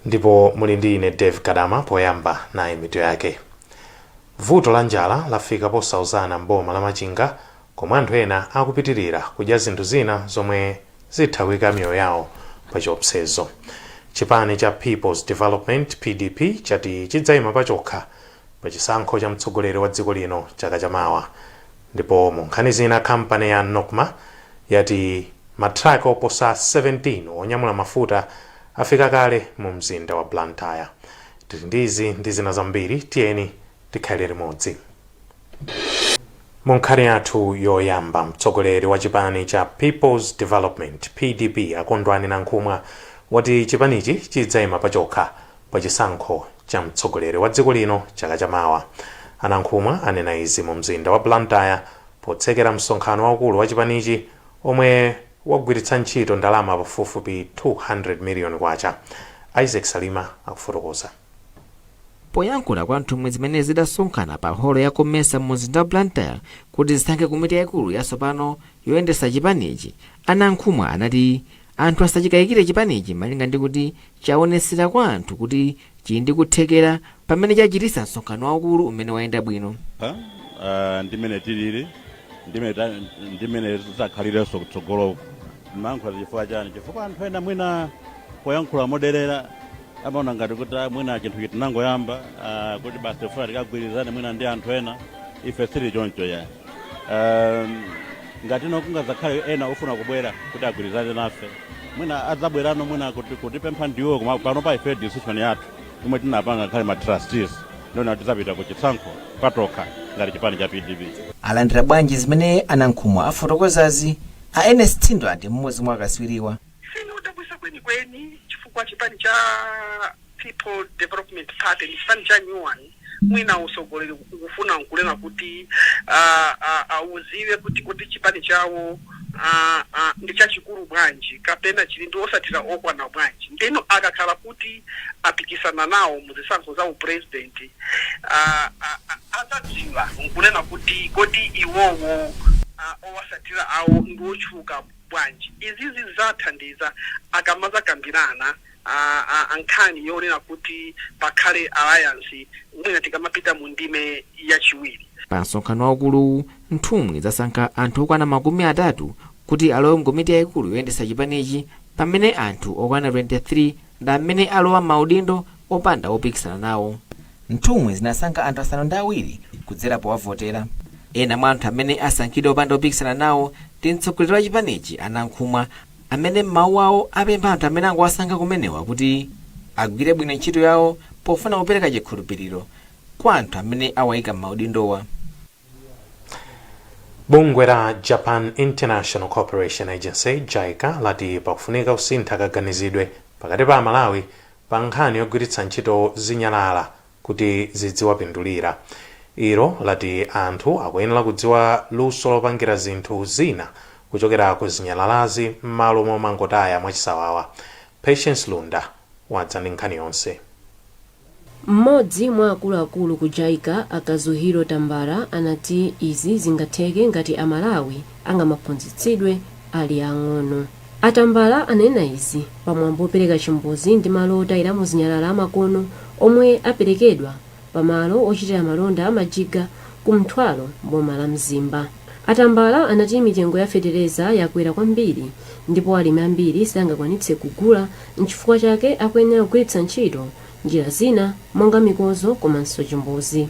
Ndipo muli ndi ine Dave Kadama. Poyamba nayi mitu yake. Vuto la njala lafika posauzana m'boma la Machinga, komwe anthu ena akupitirira kudya zinthu zina zomwe zitha kuyika miyoyo yawo pa chiopsezo. Chipani cha People's Development, PDP, chati chidzayima pachokha pa chisankho cha mtsogoleri wa dziko lino chaka chamawa. Ndipo mu nkhani zina, kampani ya NOCMA yati matraki oposa 17 onyamula mafuta afika kale mu mzinda wa Blantyre. Tili ndi izi ndi zina zambiri, tiyeni tikhalire limodzi. Mu nkhani yathu yoyamba, mtsogoleri wa chipani cha People's Development, PDP, Akondwani Nankhumwa, wati chipanichi chidzayima pachokha pa chisankho cha mtsogoleri wa dziko lino chaka chamawa. Anankhumwa anena izi mu mzinda wa Blantyre potsekera msonkhano waukulu wa chipanichi omwe wagwiritsa ntchito ndalama pafupifupi 200 miliyoni kwacha. Isaac Salima akufotokoza. Poyankhula kwa nthumwi zimene zidasonkhana pa holo ya Comesa mu mzinda wa Blantyre kuti zisankhe komiti yaikulu yatsopano yoyendetsa chipanichi, Anankhumwa anati anthu asachikayikire chipanichi malinga ndi kuti chaonetsera kwa anthu kuti chili ndi kuthekera pamene chachititsa msonkhano waukulu umene wayenda bwino. Ndimene tilili, ndimene tidzakhalirenso kutsogoloko. Ndimayankhula chifukwa chani? Chifukwa anthu ena mwina poyankhula moderera amaona ngati kuti mwina chinthu chitinangoyamba kuti basi tifuna tikagwirizane mwina ndi anthu ena. Ife sili choncho ya. Ngati ino kungazakhale ena ofuna kubwera kuti agwirizane nafe, mwina adzabwerano mwina kuti kutipempha ndiwo, koma pano pa ife decision yathu imwe tinapanga khale ma trustees ndiona tidzapita ku chisankho patokha ngati chipani cha PDP. Alandira bwanji zimene Anankhumwa afotokozazi? A Ernest Thindwa ndi mmodzi mwa akaswiriwa. Sinodabwisa kwenikweni, chifukwa chipani cha People Development Party ndi chipani cha new one. Mwina usogoleri ukufuna nkunena kuti auziwe kuti chipani chawo ndi chachikulu bwanji kapena chili ndi osatira okwana bwanji. Ndeno akakhala kuti apikisana nawo muzisankho za upresident, adzadziwa nkunena kuti kodi iwowo owasatira awo ndi ochuluka bwanji. Izizi zathandiza akamazakambirana nkhani yonena kuti pakhale alliance mwina tikamapita mu ndime yachiwiri. Pa msonkhano waukuluwu, nthumwi zasankha anthu okwana 30 kuti alowe mkomiti yayikulu yoyendetsa chipanichi, pamene anthu okwana 23 ndi amene alowa maudindo opanda opikisana nawo. Nthumwi zinasankha anthu 7 kudzera powavotera. Ena mwa anthu amene asankhidwa opanda opikisana nawo ndi mtsogoleri wa chipanichi, Anankhumwa, amene m'mawu awo apempha anthu amene angowasankha kumenewa kuti agwire bwino ntchito yawo pofuna kupereka chikhulupiriro kwa anthu amene awayika m'maudindowa. Bungwe la Japan International Cooperation Agency, JICA, lati pakufunika kusintha kaganizidwe pakati pa Amalawi pa nkhani yogwiritsa ntchito zinyalala kuti zidziwapindulira. Ilo lati anthu akuyenera kudziwa luso lopangira zinthu zina kuchokera ku zinyalalazi m'malo momangotaya mwachisawawa. Patience Lunda wadza ndi nkhani yonse. Mmodzi mwa akuluakulu ku JICA, a Kazuhiro Tambara, anati izi zingatheke ngati Amalawi angamaphunzitsidwe ali ang'ono. Atambala anena izi pamwambo opereka chimbuzi ndi malo otayiramo zinyalala amakono omwe aperekedwa pamalo ochitira malonda amajiga ku Mthwalo, boma la Mzimba. Atambala anati mitengo ya fetereza yakwera kwambiri ndipo alimi ambiri sangakwanitse kugula, nchifukwa chake akuyenera kugwiritsa ntchito njira zina monga mikozo komanso chimbuzi.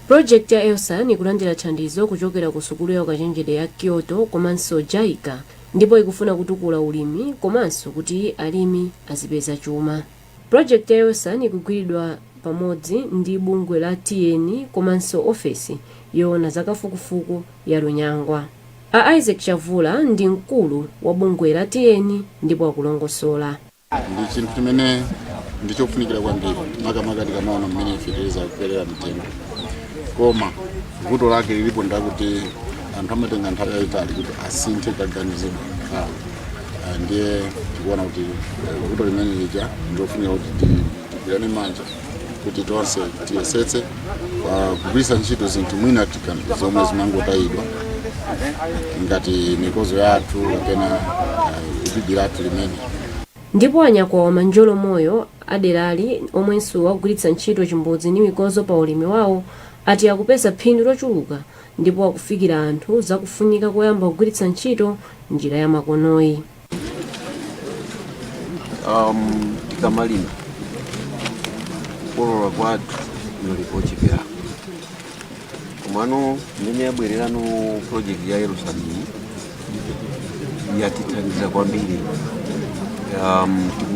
Project ya ELSAN ikulandira thandizo kuchokera ku sukulu ya ukachenjede ya Kyoto komanso JICA, ndipo ikufuna kutukula ulimi komanso kuti alimi azipeza chuma. Project ya ELSAN ikugwiridwa pamodzi ndi bungwe la TN komanso ofesi yoona zakafukufuku ya Lunyangwa. A Isaac Chavula ndi mkulu wa bungwe la TN ndipo akulongosola. Ndi chinthu chimene ndichofunikira kwambiri, makamaka tikamaona mmene fetereza kukwerera mitengo. Koma vuto lake lilipo ndakuti anthu amatenga nthawi yayitali kuti asinthe kaganizidwe kawo. Ndiye tikuona kuti vuto limene lija ndiofunika kuti tigwirane manja kuti tonse tiyesetse kugwiritsa ntchito zinthu mwina zomwe zimangotayidwa ngati mikozo yathu kapena bibi lathu limene. Ndipo Anyakwawa Manjolo Moyo Aderali omwenso akugwiritsa ntchito chimbudzi ndi mikozo pa ulimi wawo ati akupeza phindu lochuluka ndipo akufikira anthu zakufunika koyamba kugwiritsa ntchito njira ya makonoyi. Tikamalima kukolola kwathu inali kochepera, komano mmene yabwererano project ya ELSAN yatithandiza kwambiri.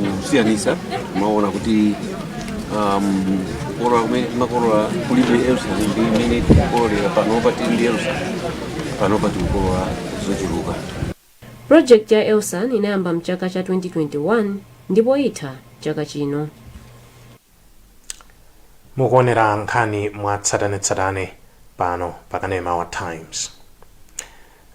Tikusiyanisa, timaona kuti kukolola kumene timakolola kulibe ELSAN ndi imene tikukololera panopa tili ndi ELSAN. Panopa tikukolola zochuluka. Project ya ELSAN inayamba mchaka cha 2021 ndipo itha chaka chino. Mukuonera nkhani mwatsatanetsatane pano pakanema wa Times.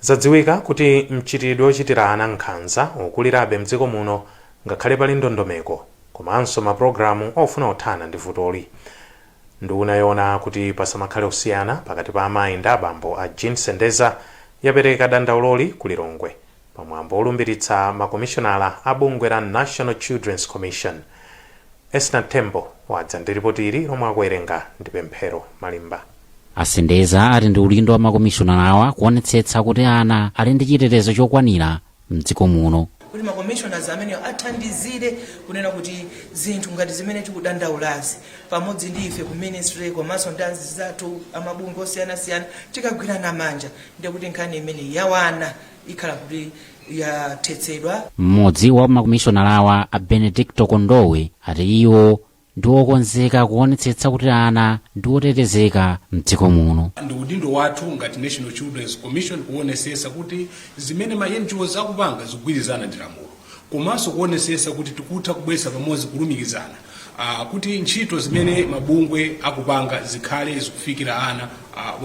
Zadziwika kuti mchitidwe ochitira ana nkhanza ukulirabe mdziko muno ngakhale pali ndondomeko komanso mapulogalamu ofuna kuthana ndi vutoli. Nduna yoona kuti pasamakhale kusiyana pakati pa amayi ndi abambo, a Jean Sendeza, yapereka dandauloli ku Lilongwe pamwambo olumbiritsa makomishonala a bungwe la National Children's Commission. Esna Tembo wadza ndi ripoti ili lomwe akuwerenga ndi Pemphero Malimba. Asendeza ati ndi udindo wa makomishonala awa kuonetsetsa kuti ana ali ndi chitetezo chokwanira mdziko muno. Kuti ma commissioners amenewo athandizire kunena kuti zinthu ngati zimene tikudandaulazi, pamodzi ndi ife ku ministry komanso ndi anzathu amabungwe osiyanasiyana, tikagwirana manja, ndiye kuti nkhani imene yawana ikhala kuti yathetsedwa. Mmodzi wa makomishonala awa, a Benedicto Kondowe, ati iwo ndi okonzeka kuonetsetsa kuti ana ndi otetezeka mdziko muno. Ndi udindo wathu ngati National Children's Commission kuonesesa kuti zimene ma NGOs akupanga zikugwirizana ndi lamulo, komanso kuonesesa kuti tikutha kubweretsa pamodzi, kulumikizana, kuti ntchito zimene mabungwe akupanga zikhale zikufikira ana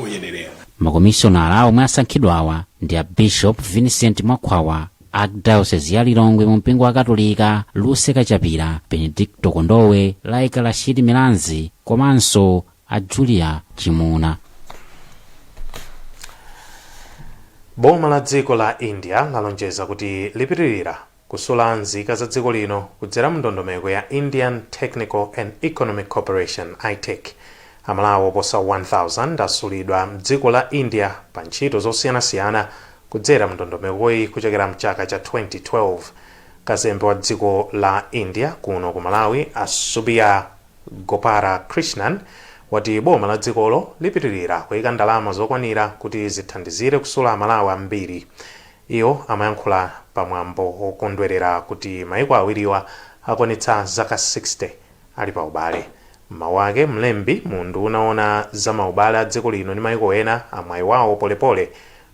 oyenerera. Makomishonala omwe asankhidwawa ndi a Bishop Vincent Mwakhwawa, Archdiocese ya Lilongwe mu mpingo wa Katolika, Luse Kachapira, Benedicto Kondowe, Laika Rashid Milanzi komanso a Julia Chimuna. Boma la dziko la India lalonjeza kuti lipitirira kusula nzika za dziko lino kudzera mndondomeko ya Indian Technical and Economic Cooperation, ITEC. Amalawi oposa 1000 asulidwa mdziko la India pa ntchito zosiyanasiyana kudzera mndondomekoyi kuchokera mchaka cha 2012. Kazembe wa dziko la India kuno ku Malawi, a Subbiah Gopalakrishnan, wati boma la dzikolo lipitirira kuyika ndalama zokwanira kuti zithandizire kusula Amalawi ambiri. Iwo amayankhula pamwambo okondwerera kuti maiko awiriwa akwanitsa zaka 60 ali pa ubale. Mmawu ake, mlembi mu unduna oona za maubale a dziko lino ndi maiko ena, amwayi wawo Polepole,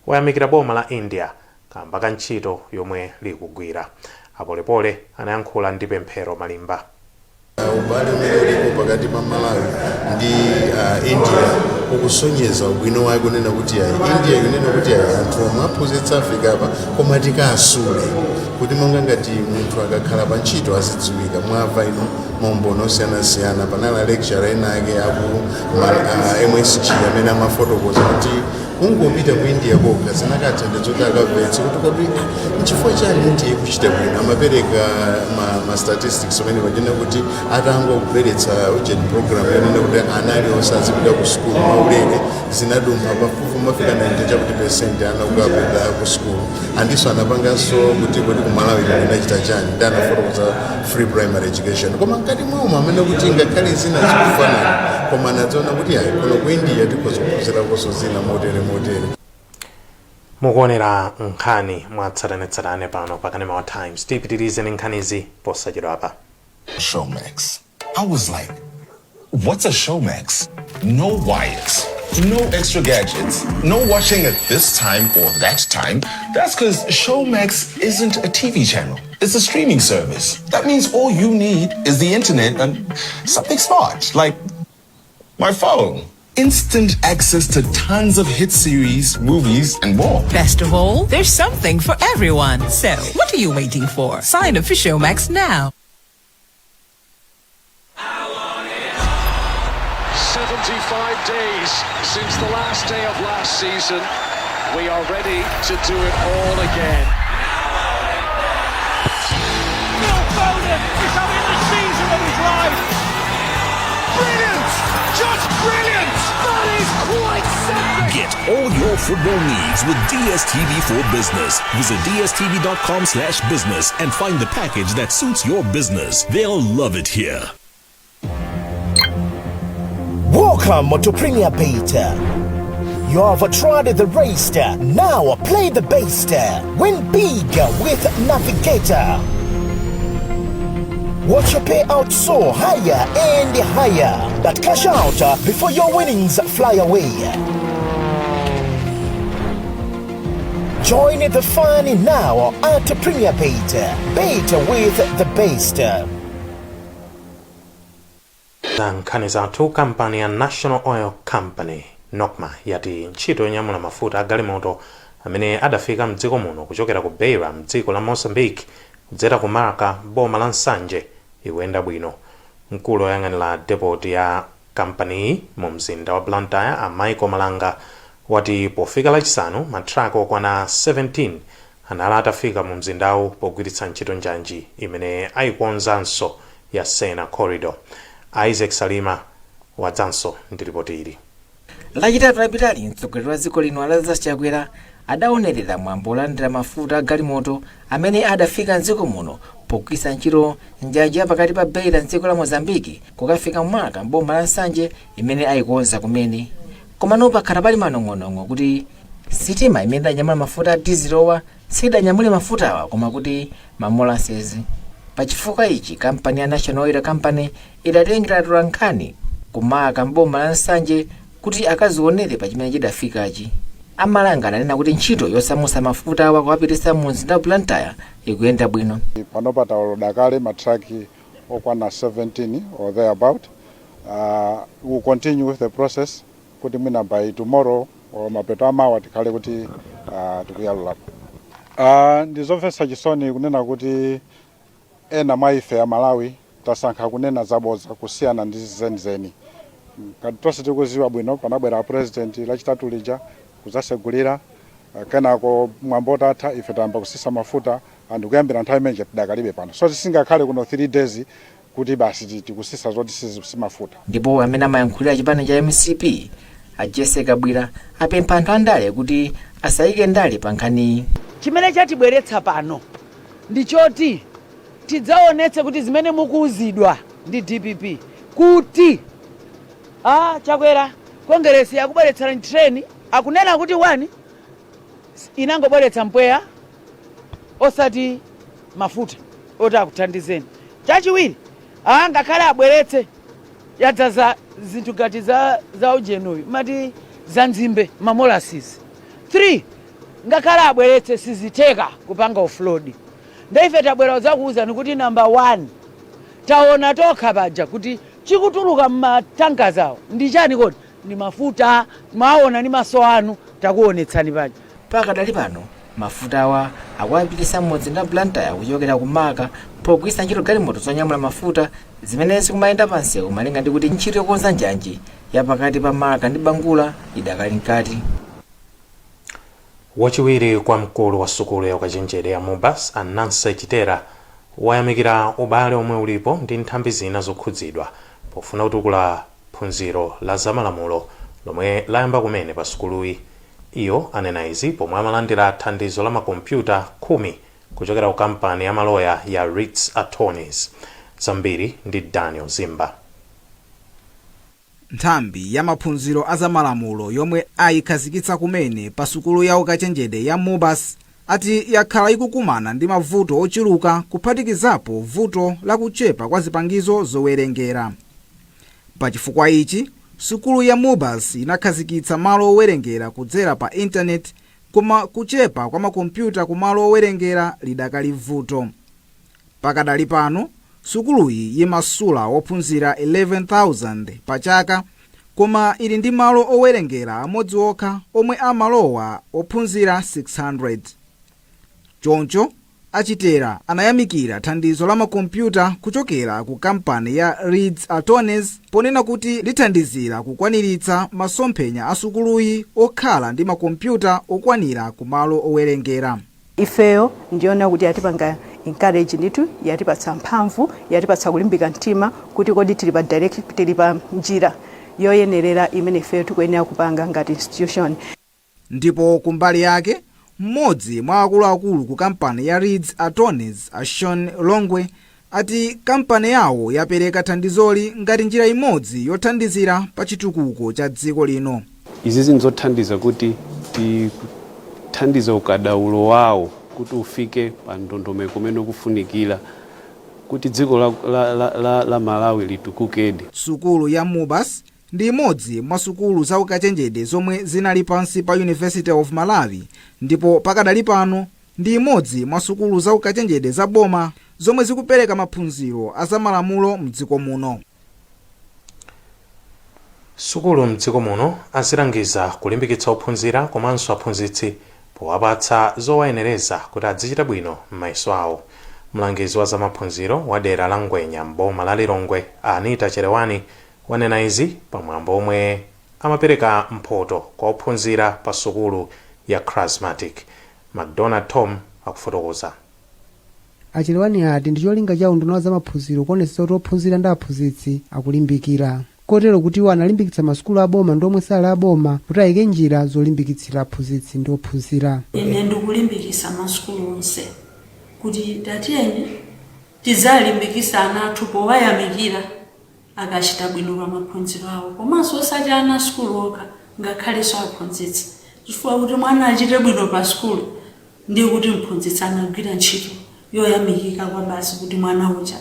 wayamikira boma la India kamba ka ntchito yomwe likugwira. Apolepole anayankhula ndi Pemphero Malimba. Ubale umene ulipo pakati pa Malawi ndi India ukusonyeza ubwino wake, kunena kuti ayi, India ikunena kuti ayi, anthu omwe aphunzitsa afika apa, koma tikasule kuti monga ngati munthu akakhala pa ntchito azidziwika. Mwamva inu maumboni osiyanasiyana. Panali lecturer ena ake aku MSG amene amafotokoza kuti kungopita ku India kokha zinakathandiza kuti akamvetse kuti kodi nchifukwa chani India ikuchita bwino. Amapereka ma statistics amene pachena kuti atangobweretsa urgent program yonena kuti ana aliwonse azipita ku sukulu mwaulere, zinadumpha pafupi mafika 90 chakuti percent ana kukapita ku sukulu. Andiso anapanganso kuti kodi ku Malawi inachita chani, ndi anafotokoza free primary education. Koma mkati mwawo amene kuti ngakhale zina zikufanana, koma anadziona kuti ayi, kuno ku India tikhoza kuphunzirakonso zina motere motere. Mukuonera nkhani mwatsatanetsatane pano pakanema wa Times. Tipitirize ndi nkhanizi posachedwapa. Showmax. I was like, what's a Showmax? No wires, no extra gadgets, no watching at this time or that time. That's because Showmax isn't a TV channel. It's a streaming service. That means all you need is the internet and something smart, like my phone. Instant access to tons of hit series, movies, and more. Best of all, there's something for everyone. So, what are you waiting for? Sign up for Showmax now. 75 days since the last day of last season. We are ready to do it all again. Phil Foden is having the season of his life. all your football needs with DSTV for Business. Visit dstv.com/business and find the package that suits your business. They'll love it here. Welcome to Premier Bet. You have tried the rest. Now play the best. Win big with Navigator. Watch your payout soar higher and higher. But cash out before your winnings fly away. Join the fun now at Premier Bet. Bet with the best. Za nkhani zathu, kampani ya National Oil Company, NOCMA, yati ntchito yonyamula mafuta a galimoto amene adafika mdziko muno kuchokera ku Beira mdziko la Mozambique kudzera ku Marka, boma la Nsanje, ikuyenda bwino. Mkulu woyang'anira depoti ya kampaniyi mu mzinda wa Blantyre, a Michael Malanga, wati pofika Lachisanu matraka okwana 17 anali atafika mu mzindawu pogwiritsa ntchito njanji imene ayikonzanso ya Sena Corridor. Isaac Salima wadzanso ndi ripoti ili. Lachitatu lapitali, mtsogoleri wa dziko lino Lazarus Chakwera adaonerera mwambo olandira mafuta a galimoto amene adafika mdziko muno pogwiritsa ntchito njanji ya pakati pa Beira mdziko la Mozambiki kukafika Marka mboma la Nsanje imene ayikonza kumene. Komano pakhala pali manong'onong'o kuti sitima imene idanyamula mafuta a dizilowa sidanyamule mafutawa koma kuti ma molasses. Pachifukwa ichi, kampani ya National Oil Company idatengera atolankhani ku Marka mboma la Nsanje kuti akazionere pa chimene chidafikachi. A Malanga ananena kuti ntchito yosamutsa mafuta awa kuwapititsa mu mzinda wa Blantyre ikuyenda bwino. Panopa taloda kale matraki okwana 17 or thereabout. We'll continue with the process kuti mwina by tomorrow or mapeto amawa tikhale kuti tikuyalulapo. Ndizomvetsa chisoni kunena kuti ena mwa ife a Malawi tasankha kunena zabodza kusiyana ndi zenizeni. Ngati tonse tikuziwa bwino, panabwera President Lachitatu lija kuzasegulira, kenako mwambo utatha ife tayamba kusisa mafuta. Anthu kuyambira nthawi imeneyi tidakalibe pano, so tisingakhale kuno 3 days kuti basi tikusisa zoti si mafuta. Ndipo amene amayankhulira chipani cha MCP, a Jesse Kabwira, apempha anthu andale kuti asayike ndale pa nkhaniyi. Chimene chatibweretsa pano ndi choti tidzaonetse kuti zimene mukuuzidwa ndi DPP kuti a Chakwera, Kongeresi yakubweretsera train, akunena kuti one inangobweretsa mpweya osati mafuta oti akuthandizeni. Chachiwiri, ngakhale abweretse, yadzaza zinthu ngati za ujenuyu mati za nzimbe, ma molasses. 3, ngakhale abweretse, sizitheka kupanga offload. Ndeife tabwera kudzakuwuzani kuti number 1, taona tokha paja kuti chikutuluka mmatanka zawo ndi chani? Kodi ndi mafuta? Mwaona ndi maso anu, takuonetsani paja. Pakadali pano mafutawa akuwapititsa mumzinda wa Blantyre kuchokera ku Marka pogwiritsa ntchito galimoto zonyamula mafuta zimene zikumayenda pansewu, malinga ndi kuti ntchito yokonza njanji ya pakati pa Marka ndi Bangula idakali mkati. Wachiwiri kwa mkulu wa sukulu ya ukachenjede ya MUBAS, a Nancy Chitera, wayamikira ubale omwe ulipo ndi nthambi zina zokhudzidwa pofuna kutukula phunziro la zamalamulo lomwe layamba kumene pa sukuluyi. Iyo anena izi pomwe amalandira thandizo la makompyuta 10 kuchokera ku kampani ya maloya ya Ritz Attorneys. Zambiri ndi Daniel Zimba. Nthambi ya maphunziro a zamalamulo yomwe ayikhazikitsa kumene pa sukulu ya ukachenjede ya MUBAS ati yakhala ikukumana ndi mavuto ochuluka, kuphatikizapo vuto la kuchepa kwa zipangizo zowerengera. Pachifukwa ichi, sukulu ya MUBAS inakhazikitsa malo owerengera kudzera pa intaneti, koma kuchepa kwa makompyuta ku malo owerengera lidakali vuto. Pakadali pano sukuluyi imasula ophunzira 11,000 pa chaka, koma ili ndi malo owerengera amodzi okha omwe amalowa ophunzira 600. Choncho Achitera anayamikira thandizo la makompyuta kuchokera ku kampani ya Reeds Attorneys, ponena kuti lithandizira kukwaniritsa masomphenya a sukuluyi okhala ndi makompyuta okwanira ku malo owerengera. Ifeyo ndiona kuti yatipanga encourage ndithu, yatipatsa mphamvu, yatipatsa kulimbika mtima kuti kodi tili pa direct, tili pa njira yoyenerera imene ifeyo tikuyenera kupanga ngati institution. Ndipo kumbali yake, mmodzi mwa akuluakulu ku kampani ya Reeds Attorneys, a Sean Longwe, ati kampani yawo yapereka thandizoli ngati njira imodzi yothandizira pa chitukuko cha dziko lino. Izi zinzothandiza kuti tithandize ukadaulo wawo kuti ufike pa ndondomeko umene ukufunikira kuti dziko la Malawi litukukedi. Sukulu ya MUBAS ndi imodzi mwa sukulu za ukachenjede zomwe zinali pansi pa University of Malawi, ndipo pakadali pano ndi imodzi mwa sukulu za ukachenjede za boma zomwe zikupereka maphunziro a zamalamulo mdziko muno. Sukulu mdziko muno azilangiza kulimbikitsa ophunzira komanso aphunzitsi powapatsa zowayenereza kuti azichita bwino m'mayeso awo. Mlangizi wa zamaphunziro wa dera la Ngwenya m'boma la Lilongwe, Anita Cherewani, wanena izi pamwambo omwe amapereka mphoto kwa ophunzira pa sukulu ya Charismatic. McDonald Tom akufotokoza. A Cherewani ati ndi cholinga cha unduna wa zamaphunziro kuonetsetsa kuti ophunzira ndi aphunzitsi akulimbikira, kotero kuti iwo analimbikitsa masukulu aboma ndi omwe sali aboma kuti ayike njira zolimbikitsira aphunzitsi ndi ophunzira. Ine ndikulimbikitsa masukulu onse kuti tatiyeni tidzalimbikitsa ana athu powayamikira akachita bwino pa maphunziro awo, komanso osati ana sukulu okha, ngakhalenso aphunzitsi, chifukwa kuti mwana achite bwino pa sukulu ndiye kuti mphunzitsi anagwira ntchito yoyamikika kwa basi kuti mwana uja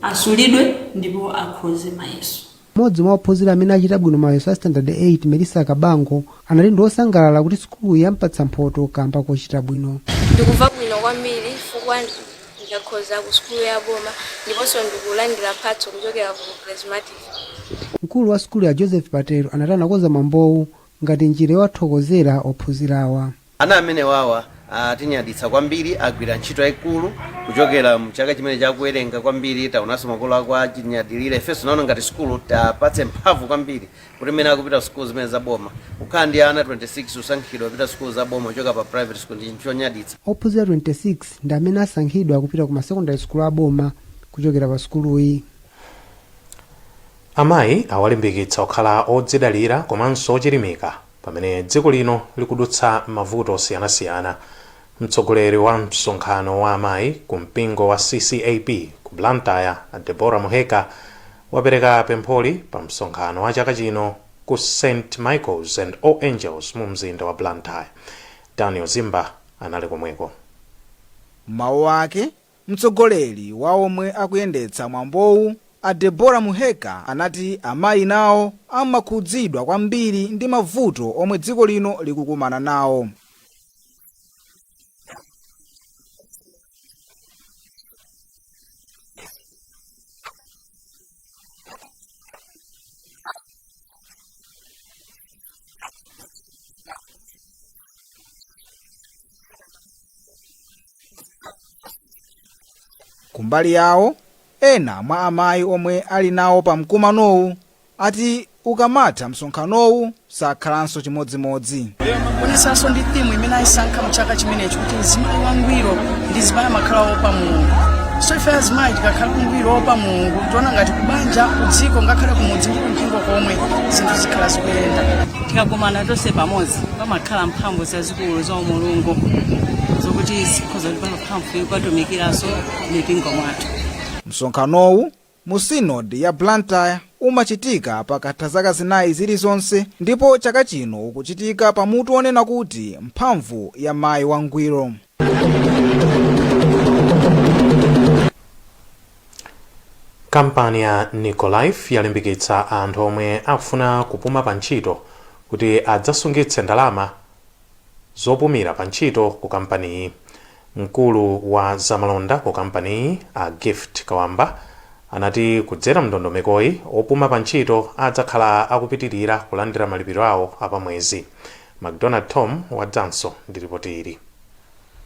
asulidwe ndipo akhoze mayeso. Mmodzi mwa ophunzira amene achita bwino mayeso a Standard 8, Melissa Kabango, anati ndi osangalala kuti sukuluyi yampatsa mphoto kamba kochita bwino. Ndikumva bwino kwambiri chifukwa ndakhoza ku sukulu ya boma ndiponso ndikulandira mphatso kuchokera ku Charismatic. Mkulu wa sukulu ya Joseph Patero anati anakonza mwambowu ngati njira yowathokozera ophunzirawa. Ana amenewawa atinyaditsa kwambiri, agwira ntchito yayikulu kuchokera mchaka chimene chakuwerenga kwambiri. Taonanso makolo ako achinyadilira. Ifenso naona ngati sukulu tapatse mphamvu kwambiri kuti mmene akupita sukulu zimene zaboma, kukhala ndi ana 26 kusankhidwa kupita sukulu zaboma kuchoka pa private school ndi chinthu chonyaditsa. Ophunzira 26 ndi amene asankhidwa kupita ku masekondari sukulu aboma kuchokera pa sukuluyi. Amayi awalimbikitsa kukhala odzidalira komanso ochilimika pamene dziko lino likudutsa mavuto osiyanasiyana. Mtsogoleri wa msonkhano wa amayi ku mpingo wa CCAP ku Blantyre, a Deborah Muheka, wapereka pempholi pa msonkhano wa chaka chino ku St Michael's and All Angels mu mzinda wa Blantyre. Daniel Zimba anali komweko. M'mawu ake, mtsogoleri wa omwe akuyendetsa mwambowu, a Deborah Muheka, anati amayi nawo amakhudzidwa kwambiri ndi mavuto omwe dziko lino likukumana nawo. Kumbali yawo, ena mwa amayi omwe ali nawo pa mkumanowu ati ukamatha msonkhanowu sakhalanso chimodzimodzi. Kuonesanso ndi theme imene ayisankha mchaka chimenechi kuti mzimayi wangwiro ndi mzimayi amakhala wopa Mulungu. So ife azimayi tikakhala kungwiro wopa Mulungu, tiona ngati kubanja, kudziko, ngakhale kumudzi ndi kumpingo komwe, zinthu zikhala zikuyenda. Tikakumana tonse pamodzi pamakhala mphamvu zazikulu za umulungu zokuti zikhoza kutipatsa mphamvu yokatumikiranso mipingo mwathu. Msonkhanowu mu Synod ya Blantyre umachitika pakatha zaka 4 zilizonse, ndipo chaka chino ukuchitika pamutu onena kuti mphamvu ya mayi wangwiro. Kampani ya Nicolife yalimbikitsa anthu omwe akufuna kupuma pa ntchito kuti adzasungitse ndalama zopumira pa ntchito ku kampaniyi. Mkulu wa zamalonda ku kampaniyi, a Gift Kawamba, anati kudzera mndondomekoyi, opuma pa ntchito adzakhala akupitilira kulandira malipiro awo apamwezi. McDonald Tom wadzanso ndi lipoti ili.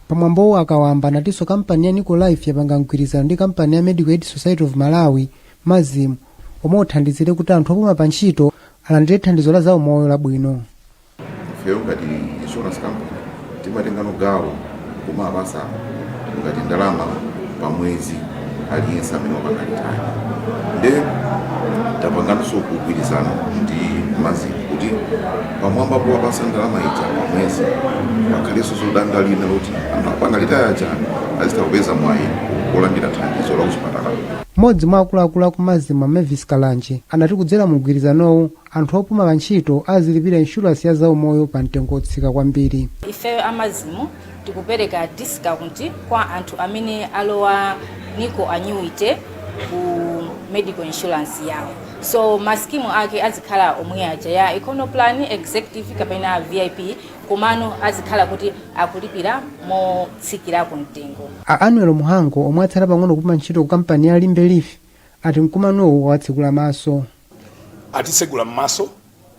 Pamwambowu, a Kawamba anatinso kampani ya Nicolife yapanga mgwirizano ndi kampani ya Medical Aid Society of Malawi, MASM, omwe uthandizire kuti anthu opuma pa ntchito alandire thandizo la zaumoyo labwino. Ifeyo ngati insurance company timatengano gawo kumapasa ngati ndalama pa mwezi aliyense amene wapanga retire, nde Tapanganso kugwirizana ndi MASM kuti pamwamba powapasa ndalama ija pamwezi, pakhalenso zodanga lina loti anthu apanga retire aja azitha kupeza mwayi olandira thandizo la kuchipatala. Mmodzi mwa akuluakulu aku MASM, Mavis Kalanje, anati kudzera mu mgwirizanowu anthu opuma pa ntchito azilipira insurance ya zaumoyo pa mtengo otsika kwambiri. Ifeyo a MASM tikupereka discount kwa anthu amene alowa NICO annuity ku medical insurance yawo. So ma scheme ake azikhala omwe aja ya econo plan, executive kapena VIP, komano azikhala kuti akulipira motsikirako mtengo. A Anuel Muhango, omwe atsala pang'ono kupuma ntchito ku kampani ya Limbe Leaf, ati mkumanowu watsekula maso. Atisegula m'maso,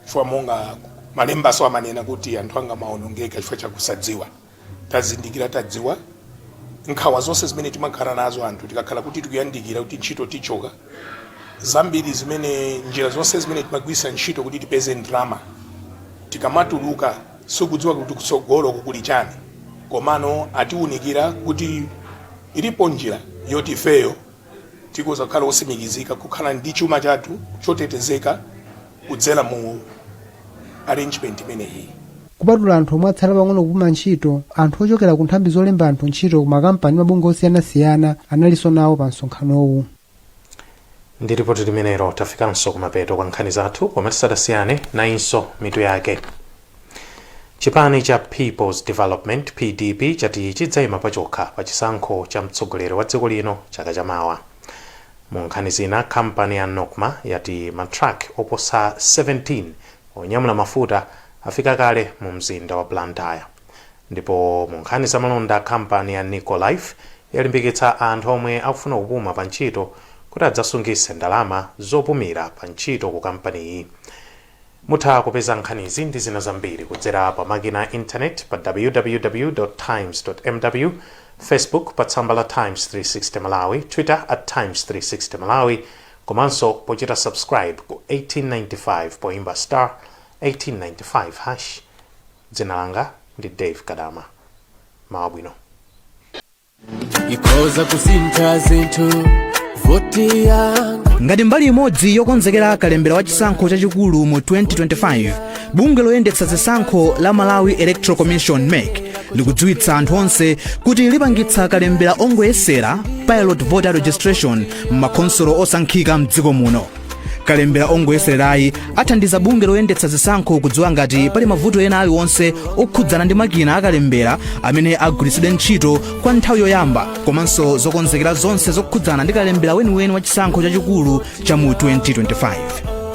chifukwa monga malembaso amanena kuti anthu anga maonongeka chifukwa chakusadziwa. Tazindikira, tadziwa nkhawa zonse zimene timakhala nazo anthu tikakhala kuti tikuyandikira kuti ntchito tichoka, zambiri zimene njira zonse zimene timagwiritsa ntchito kuti tipeze ndalama tikamatuluka, sikudziwa kuti kutsogolo kukuli chani. Komano atiwunikira kuti ilipo njira yoti ifeyo tikoza kukhala osimikizika kukhala ndi chuma chathu chotetezeka kudzera mu arrangement imeneyi. Kupatula anthu omwe atsala pang'ono kupuma ntchito, anthu ochokera ku nthambi zolemba anthu ntchito ku makampani, mabungwe osiyanasiyana analinso nawo pa msonkhanowu. Ndi ripoti limenelo tafikanso kumapeto kwa nkhani zathu, koma tisadasiyane, nayinso mitu yake. Chipani cha People's Development, PDP, chati chidzayima pachokha pa chisankho cha mtsogoleri wa dziko lino chaka chamawa. Mu nkhani zina, kampani ya NOCMA yati ma truck oposa 17 onyamula mafuta afika kale mu mzinda wa Blantyre. Ndipo mu nkhani zamalonda, kampani ya Nico Life yalimbikitsa anthu omwe akufuna kupuma pa ntchito kuti adzasungitse ndalama zopumira pa ntchito ku kampaniyi. Mutha kupeza nkhanizi ndi zina zambiri kudzera pa makina a internet pa www times mw, Facebook pa tsamba la Times 360 Malawi, Twitter at Times 360 Malawi, komanso pochita subscribe ku 1895 poimba star 1895 hash. Dzina langa ndi Dave Kadama. Mawa bwino. Ikhoza kusintha zinthu voti yanga. Ngati mbali imodzi yokonzekera kalembera wa chisankho chachikulu mu 2025, bungwe loyendetsa zisankho la Malawi Electoral Commission, MEC, likudziwitsa anthu onse kuti lipangitsa kalembera ongoyesera, pilot voter registration, m'makhonsolo osankhika mdziko muno. Kalembera ongoyesererayi athandiza bungwe loyendetsa zisankho kudziwa ngati pali mavuto ena aliwonse okhudzana ndi makina akalembera amene agwiritsidwe ntchito kwa nthawi yoyamba, komanso zokonzekera zonse zokhudzana ndi kalembera weniweni wa chisankho chachikulu cha mu 2025.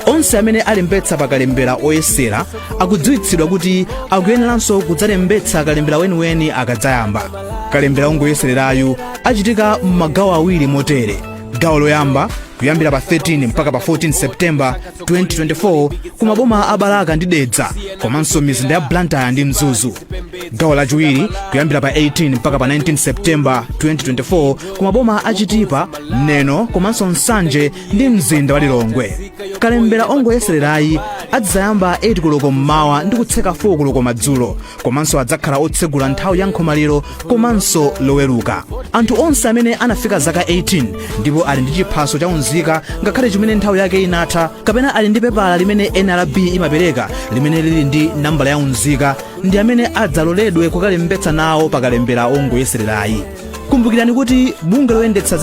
Onse amene alembetsa pa kalembera oyesera akudziwitsidwa kuti akuyeneranso kudzalembetsa kalembera weniweni akadzayamba. Kalembera ongoyesererayu achitika m'magawo awiri motere: gawo loyamba kuyambira pa 13 mpaka pa 14 Septemba 2024 ku maboma a Balaka ndi Dedza komanso mizinda ya Blantyre ndi Mzuzu; gawo lachiwiri kuyambira pa 18 mpaka pa 19 Septemba 2024 ku maboma a Chitipa, Neno komanso Nsanje ndi mzinda wa Lilongwe. Kalembera ongoyesererayi adzayamba 8 koloko mmawa ndi kutseka 4 koloko madzulo, komanso adzakhala otsegula nthawi ya nkhomaliro komanso Loweruka. Anthu onse amene anafika zaka 18 ndipo ali ndi chiphaso cha unzika, ngakhale chimene nthawi yake inatha, kapena ali ndi pepala limene NRB imapereka limene lili ndi nambala ya unzika, ndi amene adzaloledwe kukalembetsa nawo pakalembera ongoyesererayi. Kumbukirani kuti bungwe loyendetsa